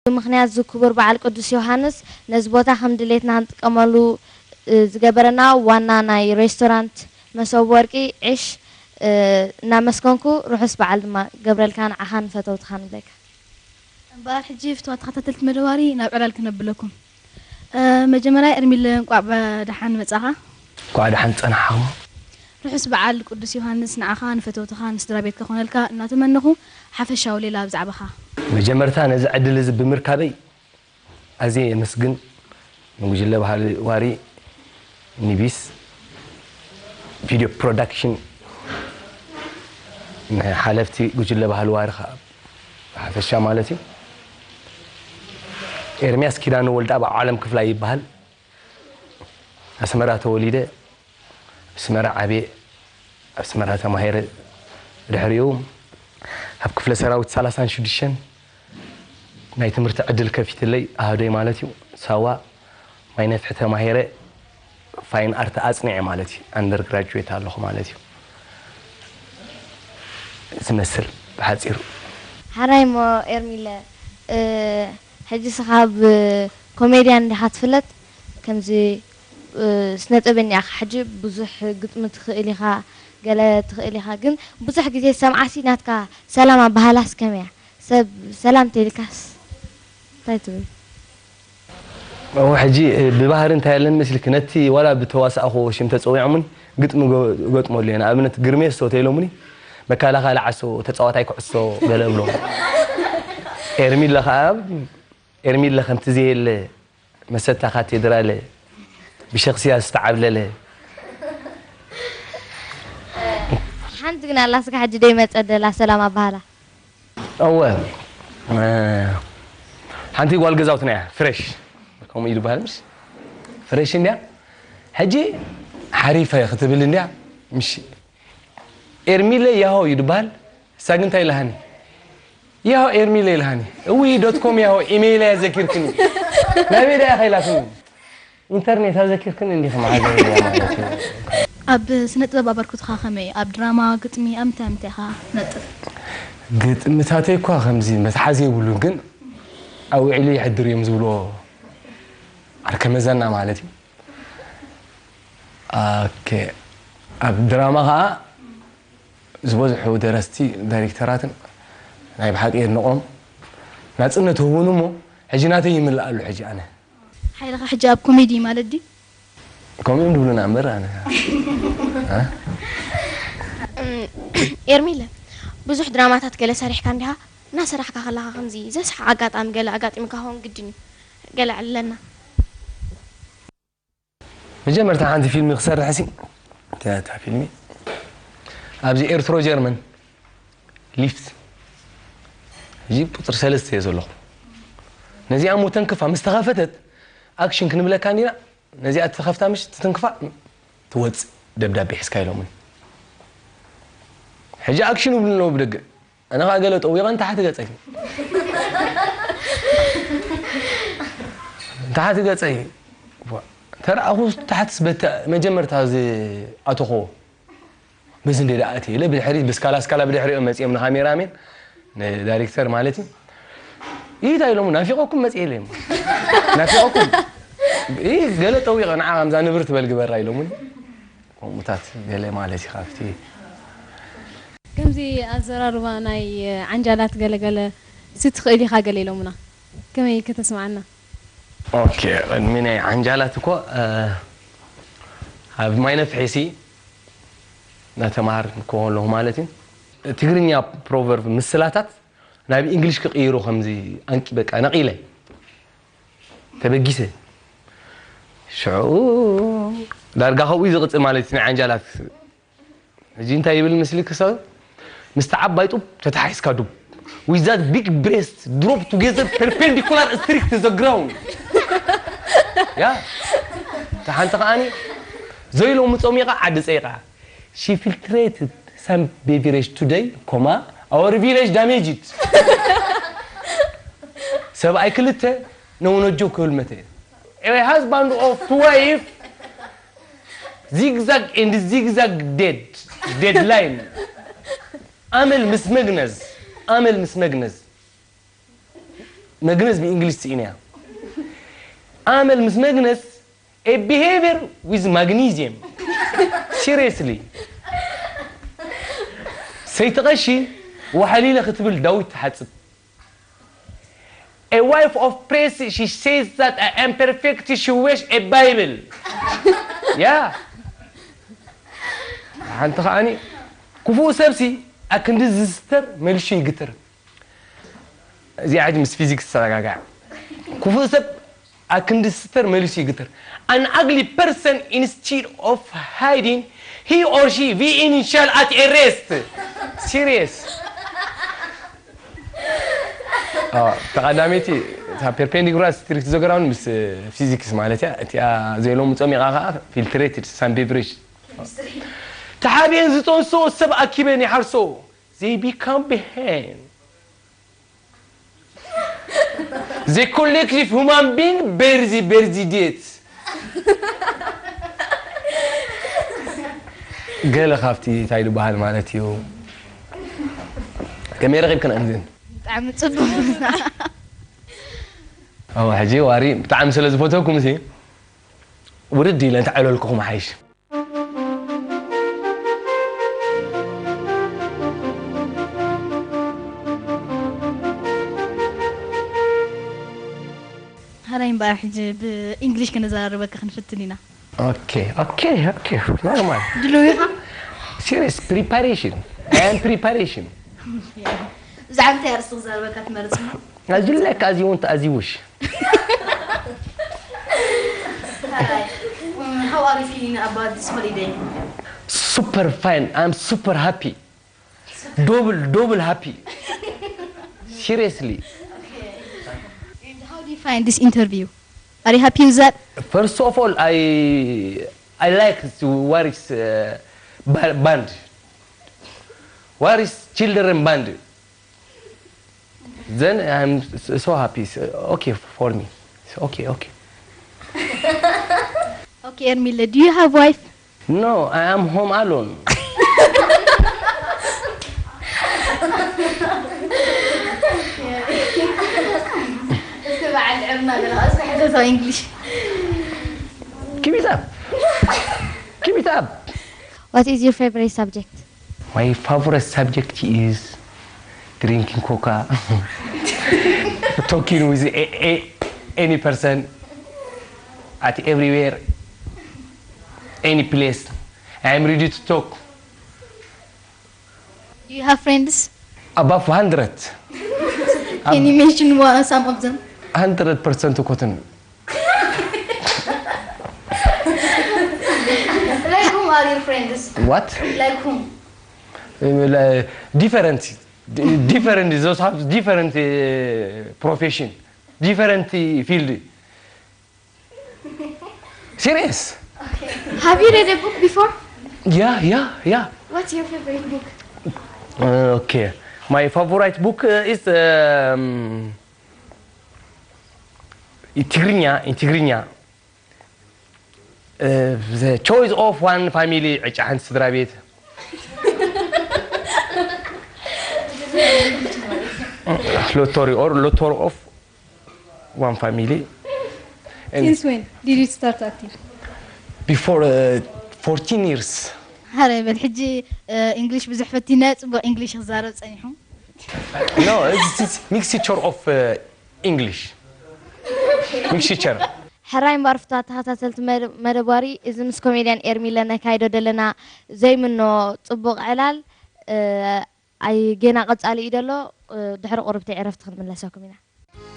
ብምኽንያት እዚ ክቡር በዓል ቅዱስ ዮሃንስ ነዚ ቦታ ከም ድሌትና ክንጥቀመሉ፣ እ፣ ዝገበረና ዋና ናይ ሬስቶራንት መሶብ ወርቂ ዒሽ፣ እ፣ እናመስገንኩ ርሑስ በዓል ድማ ገብረልካ ንዓኻን ንፈተውትኻን ንብለካ። እምበኣር ሕጂ ፍትዋት ተኸታተልቲ መደብ ዋሪ ናብ ዕላል ክነብለኩም። እ፣ መጀመርያ ኤርሚለ እንቋዕ ብደሓን መጻኻ። እንቋዕ ደሓን ጸናሕኻ። ርሑስ በዓል ቅዱስ ዮሃንስ ንዓኻ፣ ንፈተውትኻ፣ ንስድራ ቤትካ ኮነልካ እናተመነኹ፣ ሓፈሻዊ ሌላ ብዛዕባኻ። መጀመርታ ነዚ ዕድል እዚ ብምርካበይ ኣዝየ የመስግን። ንጉጅለ ባህሊ ዋሪ፣ ኒቢስ ቪድዮ ፕሮዳክሽን፣ ንሓለፍቲ ጉጅለ ባህሊ ዋሪ ኸኣ ብሓፈሻ ማለት እዩ። ኤርምያስ ኪዳነ ወልደኣብ ዓለም ክፍላይ ይበሃል። ኣስመራ ተወሊደ፣ ኣስመራ ዓብየ፣ ኣስመራ ተማሂረ። ድሕሪኡ ኣብ ክፍለ ሰራዊት ሰላሳን ሽዱሽተን ናይ ትምህርቲ ዕድል ከፊትለይ ኣሃዶይ ማለት እዩ። ሳዋ ማይ ነፍሒ ተማሂረ ፋይን ኣርት ኣጽኒዐ ማለት እዩ። ኣንደር ግራጁዌት ኣለኹ ማለት እዩ። ዝመስል ብሓጺሩ። ሓራይ እሞ ኤርሚለ፣ እ፣ ሕጂ ስኻ ብ ኮሜድያን እንዲኻ ትፍለጥ፣ ከምዚ፣ እ፣ ስነ ጥበበኛ ኢኻ። ሕጂ ብዙሕ ግጥሚ ትኽእል ኢኻ፣ ገለ ትኽእል ኢኻ። ግን ብዙሕ ግዜ ዝሰምዓሲ ናትካ ሰላም ኣበሃህላስ ከመይ እያ? ሰብ ሰላም ተይልካስ እንታይ ትብል? እዎ፣ ሕጂ፣ እ፣ ብባህሪ እንታይ ኣለኒ መስልኪ? ነቲ ዋላ ብተዋሳእኹ ሽም ተጸዊዖምኒ ግጥሚ ገ-፣ ገጥመሉ እየ። ንኣብነት ግርሜ ስቶ ተኢሎምኒ፣ መከላኸሊ ዓሶ፣ ተጻዋታይ ኩዕሶ ገለ እብሎም። ኤርሚለ ኸኣ፣ ኤርሚለ ከምቲ ዘየለ መሰታ ካቴድራለ ብሸኽስያ ዝተዓብለለ። ሓንቲ ግን ኣላ ስጋ ሕጂ ደይመጸ ደላ ሰላም ኣበሃላ። እወ፣ እ፣ ሓንቲ ጓል ገዛውትና እያ፣ ፍሬሽ። ከምኡ እዩ ዝበሃል፣ ምሽ? ፍሬሽ እንድያ። ሕጂ ሓሪፈ ክትብል እንድያ፣ ምሽ? ኤርሚለ ያሆ እዩ ዝበሃል። እሳ ግን እንታይ ኢላሃኒ? ያሆ ኤርሚለ ኢላሃኒ። እውይ፣ ዶት ኮም ያሆ ኢሜይል እያ ዘኪርክኒ። ናበይ ደኣ ኢኻ ኢላትኒ? ኢንተርኔት ኣዘኪርክን እንዲኺ መሓዘ ማለት እዩ። ኣብ ስነ ጥበብ ኣበርክቶኻ ከመይ እዩ? ኣብ ድራማ፣ ግጥሚ፣ ኣብ ምንታይ ምንታይ ኢኻ ትነጥፍ? ግጥምታተይ እኳ ከምዚ መትሓዚ የብሉን፣ ግን ኣብ ውዒሉ ይሕድር እዮም ዝብልዎ ዓርከ መዘና ማለት እዩ። ኦኬ። ኣብ ድራማ ኸዓ ዝበዝሑ ደረስቲ፣ ዳይሬክተራትን ናይ ብሓቂ የድንቖም። ናጽነት ህቡን እሞ ሕጂ ናተይ ይምልእ ኣሎ ሕጂ ኣነ። ሓይልኻ ሕጂ ኣብ ኮሜዲ ማለት ድዩ? ከምኡ እዮም ዝብሉና እምበር ኣነ። እ? እም፣ ኤርሚለ፣ ብዙሕ ድራማታት ገለ ሰሪሕካ እንዲኻ? እናሰራሕካ ከለኻ ከምዚ ዘስሕቕ ኣጋጣሚ ገለ ኣጋጢሙካ ክኸውን ግድን እዩ። ገለ ኣዕልለና። መጀመርታ ሓንቲ ፊልሚ ክሰርሕ ሲ፣ እታ፣ እታ ፊልሚ ኣብዚ ኤርትሮ ጀርመን ሊፍት፣ እዚ ቁጽሪ ሰለስተ እየ ዘለኹ። ነዚኣ እሞ ተንክፋ ምስ ተኸፈተት፣ ኣክሽን ክንብለካ እንዲና፣ ነዚኣ ተኸፍታ ምሽ ትትንክፋ፣ ትወጽእ ደብዳቤ ሒዝካ ኢሎምኒ። ሕጂ ኣክሽን ይብሉ ኣለዉ ብደገ። ኣነ ኸኣ ገለ ጠዊቐ ንታሕቲ ገጸይ። ንታሕቲ ገጸይ። ተረኣኹ ታሕትስ በቲ መጀመርታ ዝኣተኽዎ። በዚ እንደ ደኣ ኣትየ ኢለ ብድሕሪት ብስካላ ስካላ ብድሕሪኦም መጺኦም ንካሜራሜን ንዳይሬክተር ማለት እዩ። እንታይ ኢሎም ናፊቐኩም መጺኤ ኢለ እዮም። ናፊቐኩም። ኢ ገለ ጠዊቐ ንዓ ከምዛ ንብር ትበል ግበራ ኢሎምኒ። ከምኡታት ገለ ማለት እዩ ካብቲ ከምዚ ኣዘራርባ ናይ ዓንጃላት ገለገለ ሲ ትኽእል ኢኻ ገለ ኢሎምና። ከመይ ከተስምዓና? ኦኬ፣ ቅድሚ ናይ ዓንጃላት እኮ፣ እ፣ ኣብ ማይ ነፍሒ ሲ እናተማሃር ከለኹ ማለት እዩ። ትግርኛ ፕሮቨርብ ምስላታት ናብ እንግሊሽ ክቕይሮ ከምዚ ኣንቂ-፣ በቃ ነቒለ፣ ተበጊሰ። ሽዑ ዳርጋ ከብኡ እዩ ዝቕጽል ማለት እዩ ናይ ዓንጃላት። ሕጂ እንታይ ይብል ምስልኪ ሰብ? ምስቲ ዓባይ ጡብ ተታሒዝካ ዱብ። With that big breast, drop together perpendicular strict to the ground. ያ። እታ ሓንቲ ከኣኒ፣ ዘይሎሚ ጾሚቓ ዓዲ ጸይቓ። She filtrated some beverage today, comma, our village damaged. ሰብኣይ ክልተ፣ ነውነጆ ክብል መተ። A husband of two wife, zigzag and zigzag dead, deadline. ኣመል ምስ መግነዝ፣ ኣመል ምስ መግነዝ። መግነዝ ብእንግሊዝ ስኢነያ። ኣመል ምስ መግነዝ a behavior with magnesium. Seriously. ሰይቲ ቀሺ ወሓሊለ ክትብል ዳዊት ትሓጽብ። A wife of priest, she says that I am perfect, she wears a Bible. Yeah. ሓንቲ ከዓኒ ክፉእ ሰብሲ ኣክንዲ ዝስተር መልሹ ይግትር። እዚኣ ሕጂ ምስ ፊዚክስ ተረጋጋዕ። ክፉእ ሰብ ኣክንዲ ዝስተር መልሹ ይግትር። An ugly person, instead of hiding, he or she V initial at a rest. Serious. ተቐዳመይቲ እታ ፐርፔንዲኩላር ስትሪክት ዘገራውን ምስ ፊዚክስ ማለት እያ። እቲኣ ዘይለምጾም ኢኻ ከዓ ፊልትሬትድ ሳን ቤቨሬጅ። ተሓቢኤን ዝጠንስኦ ሰብ ኣኪበን ይሓርሶ። They become behind. The collective human being bear the bear the death. ገለ ካብቲ እንታይ ዝበሃል ማለት እዩ። ከመይ ረኺብክን ኣንዝን? ብጣዕሚ ጽቡቕ። ኣዎ፣ ሕጂ ዋሪ ብጣዕሚ ስለ ዝፈተኩም ሲ ውርድ ኢለ እንተዓለልኩኹም ሓይሽ። ሓራይ እምበኣር ሕጂ ብእንግሊሽ ከነዘራርበካ ክንፍትን ኢና። Okay, okay, okay. Normal. ድሉው ኢኻ? Serious preparation. I am preparation. ብዛዕባ እንታይ ኣርእስቲ ክዛረበካ ትመርጽ? As you like, as you want, as you wish. ሓራይ፣ mm, how are you feeling about this holiday? Super fine. I'm super happy. Double, double happy. Seriously. And how do you find this interview? Are you happy with that? First of all, I I like to Warwick's uh, ba- band. Warwick's children band. Then I'm s- so happy. So, okay for me. So, okay, okay. Okay, Ermile, do you have wife? No, I am home alone. እስቲ በዓል ዕርና ገለ እስቲ ሕተቶ English. Give it up. Give it up. What is your favorite subject? My favorite subject is drinking coca, talking with a, a, any person at everywhere, any place. I am ready to talk. Do you have friends? Above hundred. Can you mention one, some of them? Hundred percent ኮትን. Like whom are your friends? What? Like whom? Uh, different. D- different. Those have different uh, profession, different uh, field. Serious? Have you read a book before? Yeah, yeah, yeah. What's your favorite book? Uh, okay. My favorite book uh, is um, in Tigrinya. In Tigrinya. Uh, the choice of one family. ዕጫ ሓንቲ ስድራ ቤት. Lottery or lottery of one family. And Since when did you start acting? Before uh, fourteen years. ሓረ በል ሕጂ እንግሊሽ ብዙሕ ፈቲነ ጽቡቕ እንግሊሽ ክዛረብ ጸኒሑ። No, it's, it's mixture of uh, English. Mixture. ሕራይ እምበኣር ፍታ ተኸታተልቲ መደብ ዋሪ፣ እዚ ምስ ኮሜድያን ኤርሚለ ነካይዶ ዘለና ዘይምኖ ጽቡቕ ዕላል ኣይ ጌና ቀጻሊ እዩ ደሎ። ድሕሪ ቁርብቲ ዕረፍቲ ክንምለሰኩም ኢና።